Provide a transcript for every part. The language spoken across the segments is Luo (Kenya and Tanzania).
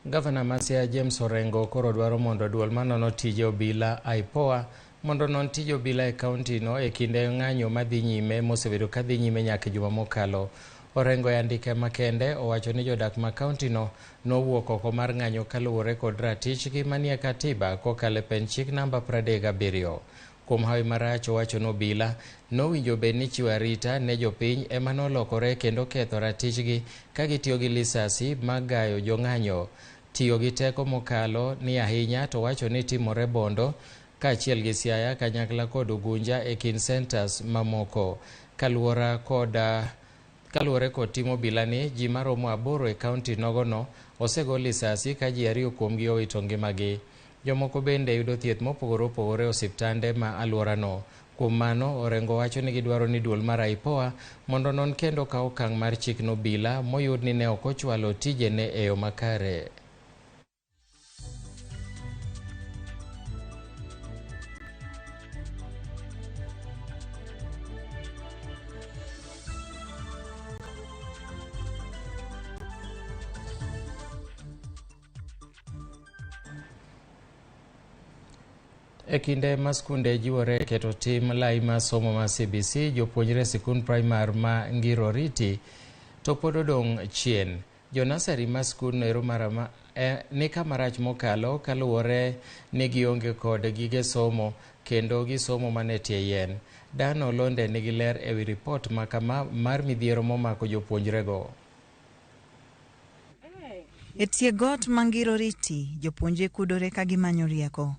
Gavana ma Siaya James Orengo koro dwaro mondo duol manono tije obila IPOA mondo onon tije obila e kaunti no e kinde ng'anyo madhi nyime mosebedo kadhi nyime nyaka juma mokalo. Orengo e andike makende owacho ni jodak ma kaunti no nowuok oko mar ng'anyo kaluwore kod ratichgi manie katiba kokalo e pen chik namba 37. Kuom hawi marach owacho ni obila nowinjo bed ni chiwo arita ne jopiny ema nolokore kendo ketho ratichgi ka gitiyo gi lisasi mag gayo jong'anyo. Tiyo gi teko mokalo ni ahinya to wacho ni timore Bondo kaachiel gi Siaya kanyakla kod Ugunja e kind centers mamoko. Kaluwore kod tim obila ni ji maromo 8 e kaunti nogono osego lisasi ka ji 2 kuomgi owito ngimagi. Jomoko bende yudo thieth mopogore opogore e osiptande ma alworano. Kuom mano, Orengo wacho ni gidwaro ni duol mar IPOA mondo onon kendo kaw okang' mar chik nobila moyud ni ne ok ochwalo tijene e yo makare. E kinde ma skunde jiwore keto tim lai mar somo mar CBC, jopuonjre sikund primar ma Ngiroriti to pod odong' chien. Jo nasari ma skundno ero marama ni kama rach mokalo kaluwore ni gionge kod gige somo kendo gisomo mana e tie yien. Dan Olonde nigi ler ewi ripot ma kama mar midhiero momako jopuonjrego. E tie got ma Ngiroriti, jopuonjre kudore ka gimanyo rieko.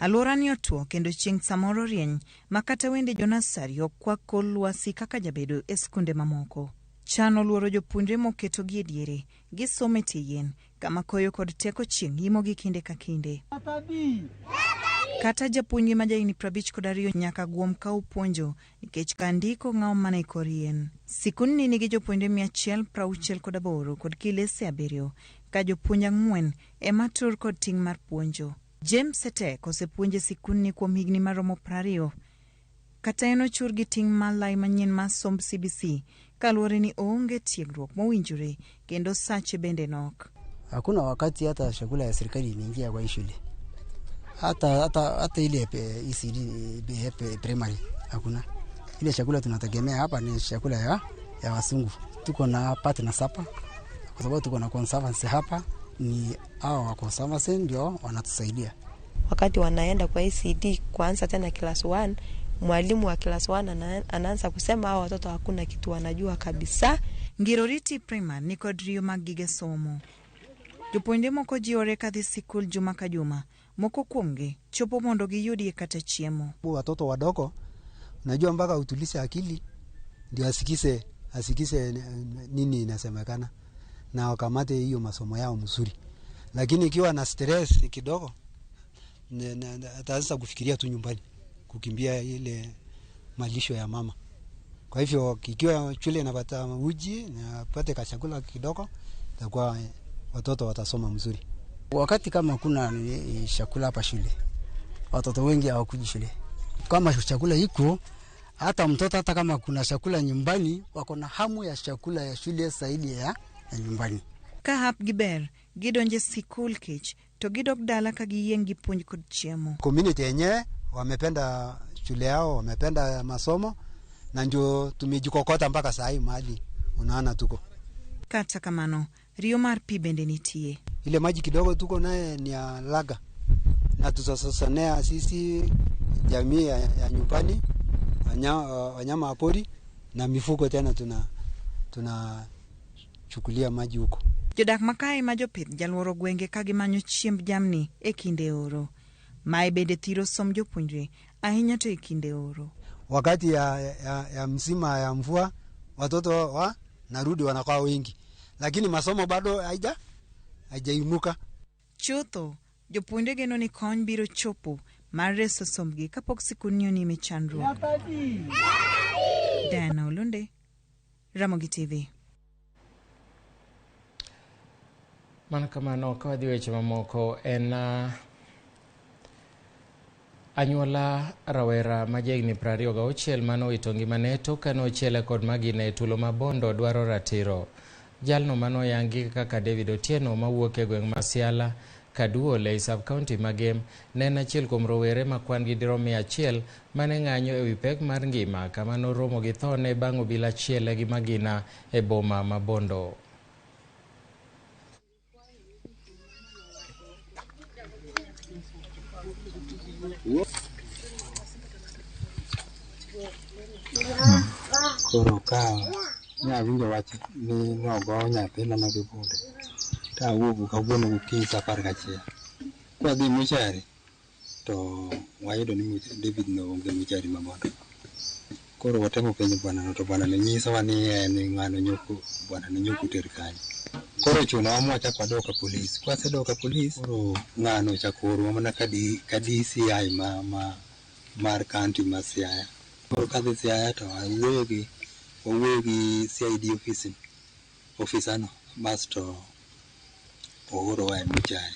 Alwora ni otuo kendo chieng' samoro rieny ma kata wende jonasari ok kwak kor lwasi kaka jabedo e skunde mamoko. Chan oluoro jopuonjre moketogi e diere, gisomo e tie yien, kama koyo kod teko chieng' imogi kinde ka kinde. Kata japuonjgi ma jahigni 52 nyaka guom ka opuonjo nikech ka ndiko ng'awo mana e kor yien. Sikundni nigi jopuonjre 168 kod kilese 7 ka jopuonj 4 ema tur kod ting' mar puonjo. James Etek osepuonjo e sikundni kuom higni maromo 20. Kata en ochur gi ting' mar lai manyien mar somb CBC kaluwore ni oonge tiegruok mowinjore kendo sache bende nok. Hakuna wakati hata chakula ya serikali imeingia kwa hii shule. Hata ile ECD primary hakuna. Ile chakula tunategemea hapa ni chakula ya wasungu. Tuko na partners hapa kwa sababu tuko na conservancy hapa, ni hao wa conservancy ndio wanatusaidia. Wakati wanaenda kwa ECD kuanza tena class 1, mwalimu wa class 1 anaanza kusema hao watoto hakuna kitu wanajua kabisa. Ngiroriti Primary ni kod riyo mag gige somo. Jopuonjre moko jiwore kadhi sikul juma ka juma, moko kuomgi chopo mondo giyudie kata chiemo. Watoto wadogo unajua mpaka utulize akili ndio asikise nini inasemekana na wakamate hiyo masomo yao mzuri. Lakini ikiwa na stress kidogo ataanza kufikiria tu nyumbani, kukimbia ile malisho ya mama. Kwa hivyo ikiwa shule inapata uji na apate kachakula kidogo, itakuwa watoto watasoma mzuri. Wakati kama kuna chakula hapa shule, watoto wengi hawakuji shule. Kama chakula iko, hata mtoto hata kama kuna chakula nyumbani, wako na hamu ya chakula ya shule zaidi ya nyumbani. Ka hap gi ber, gidonje sikul kech, to gidok dala ka giyieng' gi puonj kod chiemo. Community yenyewe wamependa shule yao, wamependa masomo, na ndio tumejikokota mpaka saa hii mahali unaona tuko. Kata kamano, riyo mar pi bende nitie. Ile maji kidogo tuko naye ni ya laga, na tutasosonea sisi jamii ya nyumbani, wanyama wa pori na mifugo tena tunachukulia maji huko. Jodak makae ma jopith jaluoro gwenge ka gimanyo chiemb jamni e kinde oro. Mae bende thiro somb jopuonjre ahinya to e kinde oro. Wakati ya msima ya mvua watoto wa narudi wanakuwa wengi, lakini masomo bado haijainuka. Chutho, jopuonjre geno ni kony biro chopo mar reso sombgi kapok sikundni onime chandruok. Diana Olunde, Ramogi TV. Mana kamano ka wadhi weche mamoko en anyuola rawera ma jahigni 26 mane owito ngimane tok kane ochiele kod magina e tulo ma Bondo dwaro ratiro. Jalno manoyangi kaka David Otieno mawuok e gweng' ma Siala Kaduol ei sub-county ma Gem ne en achiel kuom rowere ma kwan gi dirom 100 mane ng'anyo ewi pek mar ngima kama noromo gi thone bang' obila chiele gi magina e boma ma Bondo. Koro ka nyawinjo wach ni nogo nyathina no gi bunde to awuok kawuono gokinyi saa 11. Kwadhi mochari to wayudo ni David no onge mochari ma Bondo. Koro watemo penjo bwanano to bwanano nyisowa ni en ng'ano nyoko bwanano nyoko ter kanyo. Koro ochunowa mwachako wadok ka polis. Kwasedok ka polis koro ng'ano ochako oorowa mana ka DCI mar county ma Siaya. Koro kadhi Siaya to awuoyo gi CID officer no basto oorowa e mochari.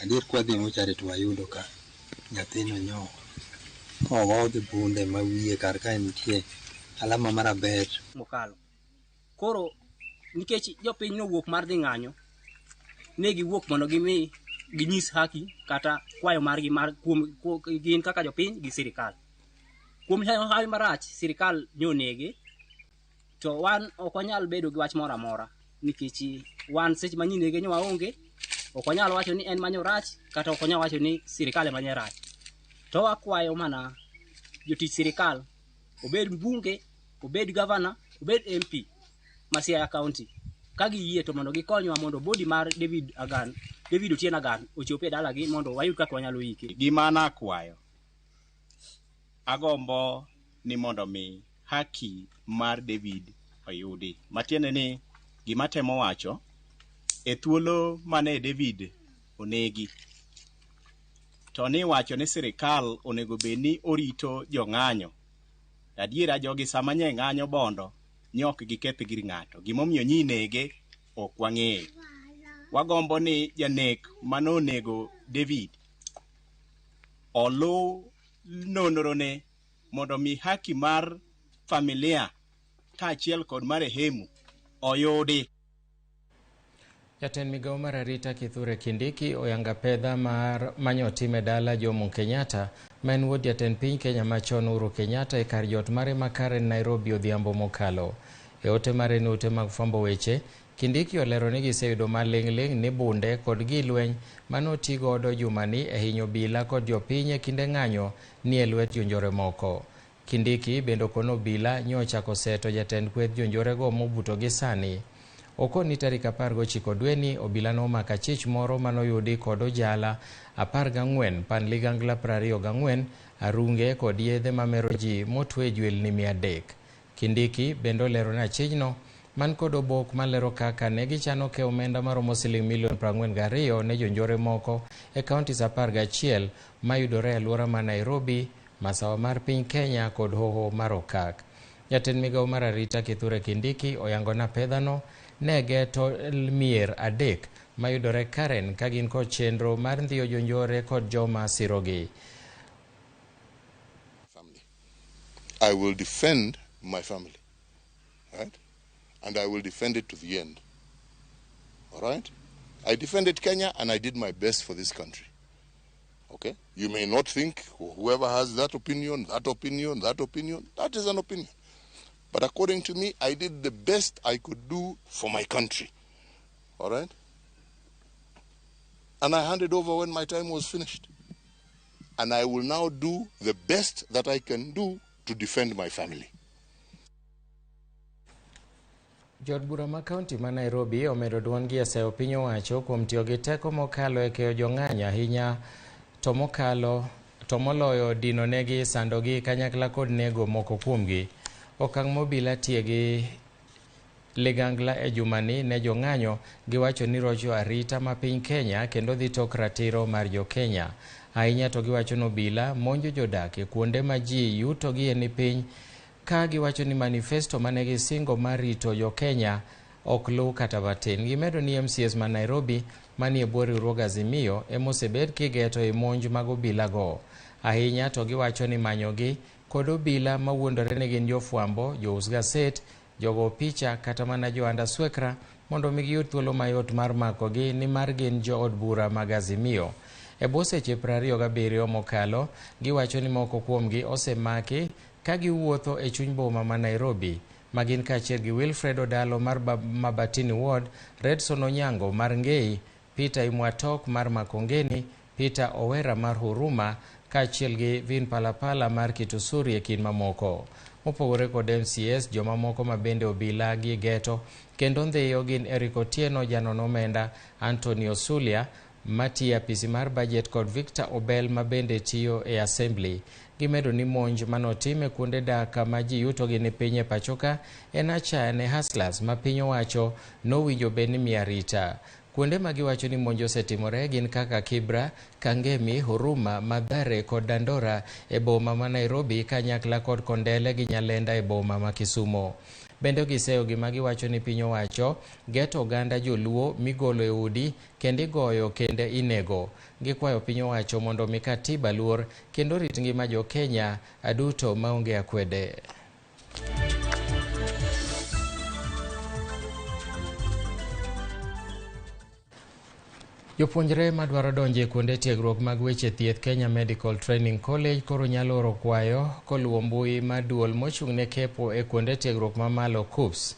Adier kwadhi e mochari to wayudo ka nyathino nyo ogo gi bunde ma wiye kar kae nitie alama marabet mokalo. Koro nikech jopiny nowuok mar dhi ng'anyo, ne giwuok mondo gimi ginyis haki kata kwayo margi mar kuom gin kaka jopiny gi sirikal. Kuom hawi marach, sirikal nyonege, to wan ok wanyal bedo gi wach moro amora nikech wan seche ma nyinege nyo waonge, ok wanyal wacho ni en manyo rach kata ok wanyal wacho ni sirikal ema nye rach. To wakwayo mana jotich sirikal, obed mbunge, obed gavana, obed MP ma Siaya County, ka giyie to mondo gikonywa mondo body mar David Otieno Agan ochop e dalagi mondo wayud kaka wanyalo ike. Gima nakwayo, agombo ni mondo mi haki mar David oyudi. Matiende ni gima temo wacho, e thuolo mane David onegi, to ni wacho ni sirikal onego bed ni orito jong'anyo. Adiera jogi sama nye ng'anyo Bondo, nye ok giketh gir ng'ato. Gimomiyo nyi nege ok wang'eyo. Wagombo ni janek manonego David oluw nonrone mondo mi haki mar familia kaachiel kod marehemu oyudi. Jatend migawo mar arita Kithure Kindiki oyanga pedha mar manyo time dala Jomo Kenyatta ma en wuod jatend piny Kenya machon Uhuru Kenyatta e kar jot mare ma Karen Nairobi odhiambo mokalo. E ote mare ne ute mag fwambo weche, Kindiki olero ni giseyudo maling'ling' ni bunde kod gi lweny mane godo jumani e hinyo obila kod jopiny e kinde ng'anyo ni e lwet jonjore moko. Kindiki bende okono obila nyochako seto jatend kweth jonjorego mobuto gi sani. Okoni tarik 19 dweni obila nomako achich moro manoyudi kod ojala 14, pan ligangla 24, arunge kod yedhe mamero ji motwe jwelni 300. Kindiki bende olero ni achichno man kod obok malero kaka ne gichano keyo omenda maromo siling milion 42 ne jonjore moko e counties 11 mayudore e alwora ma Nairobi, masawa mar piny Kenya kod hoho mar Okak. Jatend migawo mar arita Kithure Kindiki oyango na pedhano ne geto mier 3 mayudore Karen ka gin kod chenro mar ndhiyo jonjore kod joma sirogi. I will defend my family, right? And I will defend it to the end. All right? I defended Kenya and I did my best for this country. Okay? You may not think, whoever has that opinion, that opinion, that opinion, that is an opinion. But according to me, I did the best I could do for my country. All right? And I handed over when my time was finished. And I will now do the best that I can do to defend my family. Jood bura ma kaunti ma Nairobi omedo duondgi e seyo piny owacho kuom tiyo gi teko mokalo e keyo jong'anyo ahinya to moloyo dino negi, sandogi kanyakla kod nego moko kuomgi. Okang' mobila tiye gi ligangla e jumani ne jong'anyo giwacho ni rocho arita ma piny Kenya kendo dhi tok ratiro mar jo Kenya. Ahinya to giwacho ni obila monjo jodak e kuonde ma ji yutogie ni piny ka giwacho ni manifesto mane gisingo mar rito jo Kenya ok luw kata matin. Gimedo ni MCS ma Nairobi manie bwo riwruog Azimio emosebed kigeto e monj mag obila go. Ahinya to giwacho ni manyogi kod obila mawuondore ni gin jofwambo, jous gaset, jogo picha kata mana jo andaswekra mondo mi giyud thuolo mayot mar makogi nimar gin jood bura mag Azimio. E bwo seche 27 mokalo, giwacho ni moko kuomgi osemaki ka giwuotho e chuny boma ma Nairobi, ma gin kaachiel gi Wilfred Odalo mar Mabatini Ward, Redson Onyango mar Ngei, Peter Imwatok mar Makongeni, Peter Owera mar Huruma, kaachiel gi Vin Palapala mar Kitusuri e kind mamoko. Mopogore kod MCS, jomamoko ma bende obila gi geto kendo ndhiyo gin Eric Otieno janon omenda, Anthony Osulia matiyo e apisi mar budget kod Victor Obel ma bende tiyo e assembly. Gimedo ni monj manotim e kuonde dak ma ji yutogi ni piny e pachoka en achaya ne hustlers ma piny owacho nowinjo bed ni miyo arita. Kuonde ma giwacho ni monj osetimore gin kaka Kibra, Kangemi, Huruma, Mathare kod Dandora e boma ma Nairobi kanyakla kod Kondele gi Nyalenda e boma ma Kisumo. Bende giseyo gima giwacho ni piny owacho geto oganda joluo migolo e udi kendo igoyo kendo inego. Gikwayo piny owacho mondo omi katiba luor kendo rit ngima jo Kenya duto maonge akwede. Jopuonjre madwaro donjo e kuonde tiegruok mag weche thieth Kenya Medical Training College koro nyalo oro kwayo koluwo mbui mar duol mochung' ne kepo e kuonde tiegruok mamalo KUCCPS.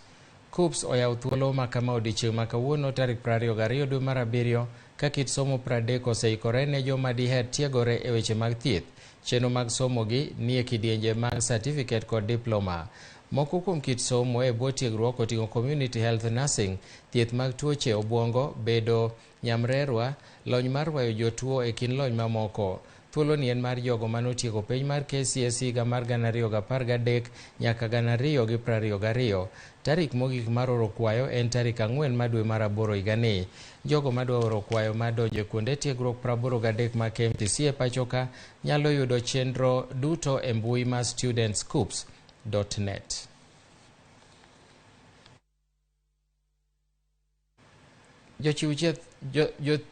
KUCCPS oyawo thuolo ma kama odiechieng' ma kawuono tarik 22 dwe mar abiriyo ka kit somo 30 oseikore ne joma diher tiegore e weche mag thieth. Chenro mag somo gi nie kidienje mag certificate kod diploma. Moko kuom kit somo e bwo tiegruok oting'o community health nursing, thieth mag tuoche obwongo, bedo nyamrerwa, lony mar rwayo jotuo e kind lony mamoko. Thuolo ni en mar jogo manotieko penj mar KCSE higa mar 2013 nyaka 2022. Tarik mogik mar oro kwayo en tarik 4 mar dwe mar aboro higani. Jogo madwa oro kwayo mar donjo e kuonde tiegruok 83 mag KMTC e pachoka nyalo yudo chenro duto e mbui mar studentskuccps.net.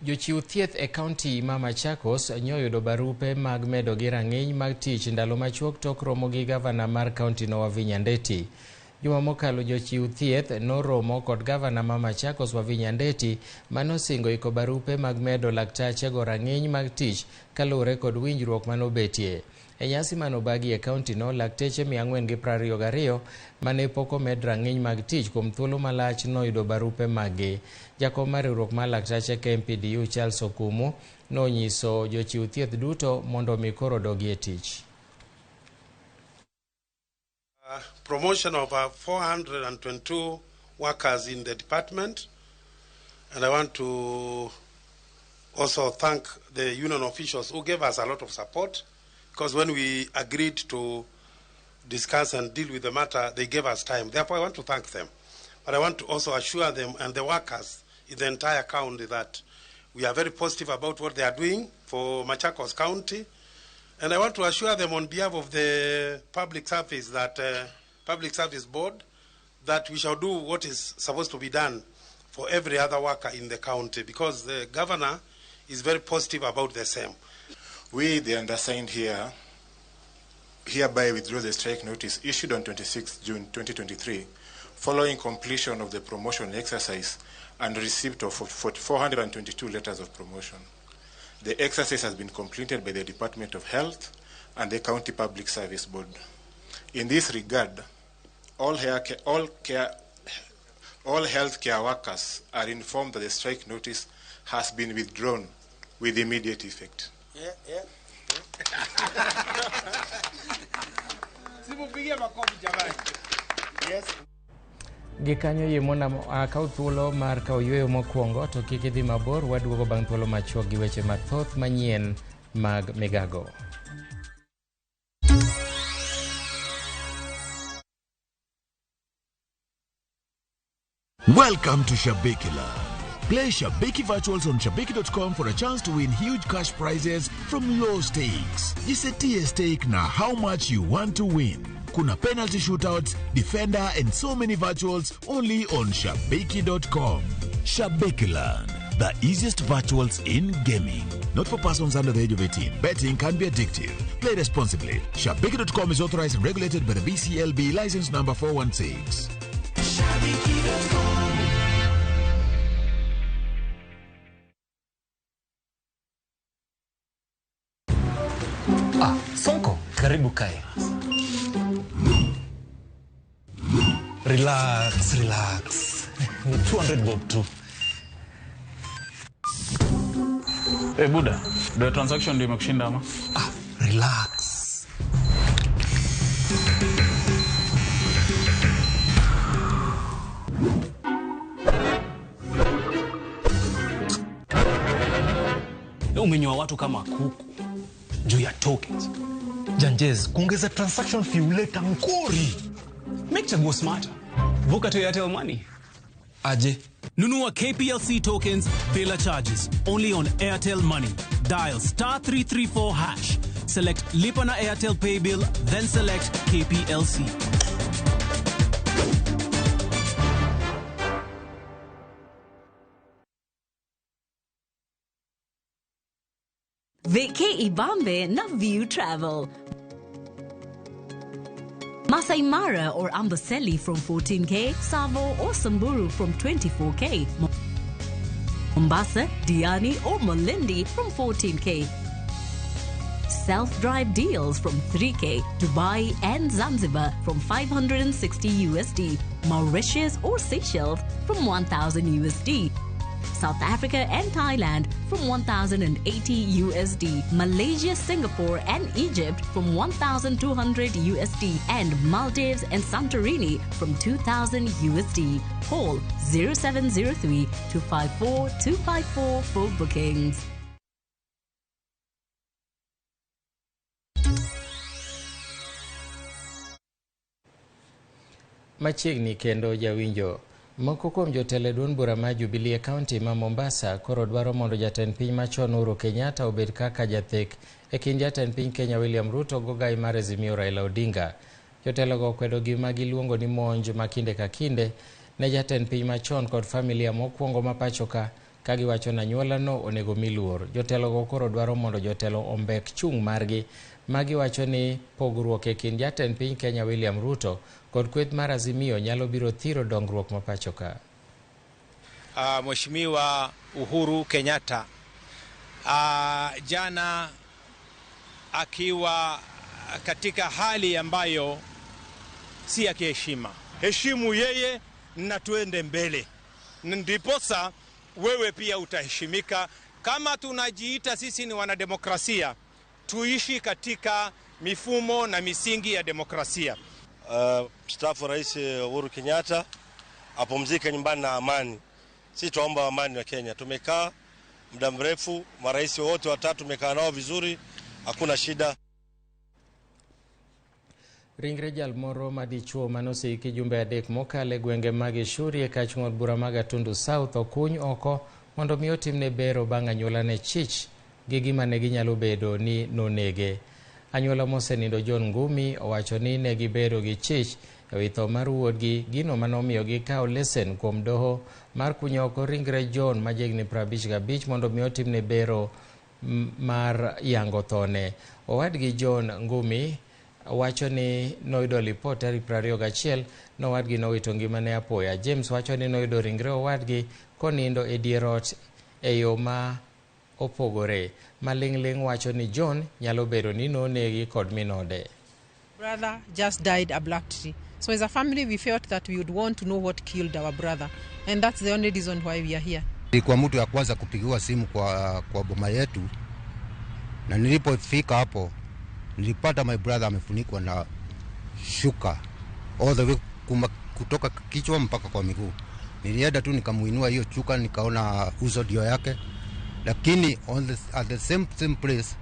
Jochiw thieth e kaunti ma Machakos nyoyudo barupe mag medo gi rang'iny mag tich ndalo machuok tok romo gi gavana mar kaunti no Wavinya Ndeti. Juma mokalo jochiw thieth noromo kod gavana ma Machakos Wavinya Ndeti manosingo iko barupe mag medo laktache go rang'iny mag tich kaluwore kod winjruok manobetie. E nyasi manobagi e kaunti no, lakteche 422 mane pok omed rang'iny mag tich kuom thuolo malach noyudo barupe maggi. Jakom mar riwruok mar laktache KMPDU Charles Okumu nonyiso jochiw thieth duto mondo mi koro dogi e tich. Promotion of 422 workers in the department, and I want to also thank the union officials who gave us a lot of support, because when we agreed to discuss and deal with the matter, they gave us time. Therefore, I want to thank them. But I want to also assure them and the workers in the entire county that we are very positive about what they are doing for Machakos County. And I want to assure them on behalf of the public service that Public Service Board that we shall do what is supposed to be done for every other worker in the county, because the governor is very positive about the same. We, the undersigned here, hereby withdraw the strike notice issued on 26 June 2023 following completion of the promotion exercise and receipt of 422 letters of promotion. The exercise has been completed by the Department of Health and the County Public Service Board. In this regard, all healthcare workers are informed that the strike notice has been withdrawn with immediate effect. Yeah. Yes. Gikanyo yie mondo akaw thuolo mar kawo yueyo mokwongo, to kik idhi mabor, waduogo bang' thuolo machuok gi weche mathoth manyien mag migago. Welcome to Shabiki Land. Play Shabiki Virtuals on Shabiki.com for a chance to win huge cash prizes from low stakes. Jisetie stake na how much you want to win. Kuna penalty shootouts, defender, and so many virtuals only on Shabiki.com. Shabiki Land, the easiest virtuals in gaming. Not for persons under the age of 18. Betting can be addictive. Play responsibly. Shabiki.com is authorized and regulated by the BCLB, license number 416. Shabiki.com. Karibu kae. Relax, relax. Ni 200 bob tu. Hey, Buda, the transaction ndio imekushinda ama? Ah, relax. Umenyoa watu kama kuku juu ya tokens. Janjez, kuongeza transaction fee huleta ngori. Make chaguo smarter. Vuka to Airtel Money. Aje. Nunua KPLC tokens bila charges. Only on Airtel Money. Dial star 334 hash. Select Lipa na Airtel Pay Bill, then select KPLC. Vacay Ibambe na View Travel. Masai Mara or Amboseli from 14K, Savo or Samburu from 24K, Mombasa, Diani or Malindi from 14K. Self-drive deals from 3K, Dubai and Zanzibar from 560 USD, Mauritius or Seychelles from 1,000 USD. South Africa and Thailand from 1,080 USD, Malaysia, Singapore and Egypt from 1,200 USD, and Maldives and Santorini from 2,000 USD. Call 0703 254 254 for bookings. Machiegni kendo jawinjo. Moko kuom jotelo e duond bura mar Jubilee e kaunti ma Mombasa koro dwaro mondo jatend piny machon Uhuru Kenyatta obed kaka jathek e kind jatend piny Kenya William Ruto gi ogai mar Azimio Raila Odinga. Jotelogo okwedo gima giluongo ni monj ma kinde ka kinde ne jatend piny machon kod familia mokwongo ma pacho ka giwacho ni anyuolano onego mi luor. Jotelogo koro dwaro mondo jotelo ombek chung' margi ma giwacho ni pogruok e kind jatend piny Kenya William Ruto kod kweth mar Azimio nyalo biro thiro dongruok ma pacho ka. Mheshimiwa Uhuru Kenyatta jana akiwa katika hali ambayo si ya kiheshima. Heshimu yeye na tuende mbele, ndiposa wewe pia utaheshimika. Kama tunajiita sisi ni wanademokrasia, tuishi katika mifumo na misingi ya demokrasia. Mstaafu Rais Uhuru Kenyatta apumzike nyumbani na amani. Sisi tuomba amani wa Kenya. Tumekaa muda mrefu, marais wote watatu tumekaa nao vizuri, hakuna shida. Ringre jal moro madichuo manoseiki jumbe 3 mokalo e gwenge mag Ishuri e kach ng'od bura mag Gatundu South okuny oko mondo mi otimne bero bang' anyuola ne chich gi gima ne ginyalo bedo ni nonege. Anyuola mosenindo John Ngumi owacho ni ne gibedo gi chich e wi tho mar wuodgi, gino manomiyo gikawo lesen kuom doho mar kunyo oko ringre John ma jahigni 55 mondo mi otimne bero mar yango thone. Owadgi John Ngumi wacho ni noyudo lipot tarik 21 nowadgi nowito ngimane apoya. James wacho ni noyudo ringre owadgi konindo e dier ot e yo ma opogore. Maling'ling wacho ni John nyalo bedo ni nonegi kod minode. Brother just died abruptly. So as a family we felt that we would want to know what killed our brother, and that's the only reason why we are here. Nilikuwa mtu ya kwanza kupigiwa simu kwa boma yetu, na nilipofika hapo nilipata my brother amefunikwa na shuka all the way kutoka kichwa mpaka kwa miguu. Nilienda tu nikamuinua hiyo shuka, nikaona uso ndio yake, lakini at the same place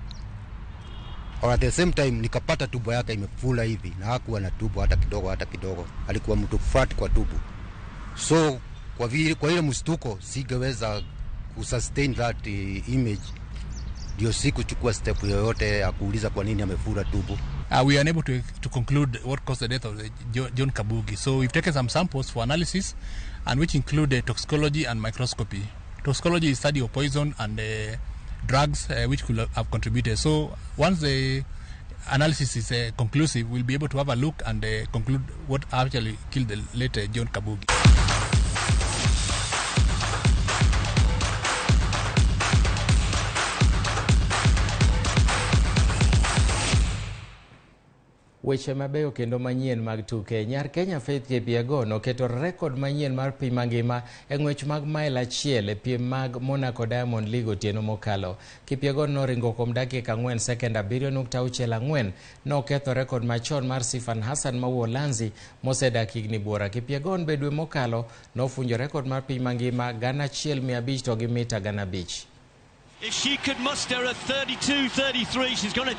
or at the same time nikapata tubo yake imefula hivi, na hakuwa na tubo hata kidogo, hata kidogo. Alikuwa mtu fat kwa tubo. So kwa ile mshtuko singeweza kusustain that image. Ndio sikuchukua step yoyote ya kuuliza kwa nini amefura tubo. We are unable to conclude what caused the death of John Kabugi. So we've taken some samples for analysis, and which include toxicology and microscopy. Toxicology is study of poison and drugs which could have contributed. So once the analysis is conclusive, we'll be able to have a look and conclude what actually killed the late John Kabugi. Weche mabeyo kendo manyien mag tuke. Nyar Kenya Faith Kipyegon oketo rekod manyien mar piny mangima e ng'wech mag mail achiel e piem mag Monaco Diamond League otieno mokalo. Kipyegon noringo kuom dakika 4 sekend 7.64. Noketho rekod machon mar Sifan Hassan ma Uholanzi mosedak higni buora. Kipyegon be dwe mokalo nofunjo rekod mar piny mangima 1500 to gi mita 5,000. If she could muster a 32.33, she's going to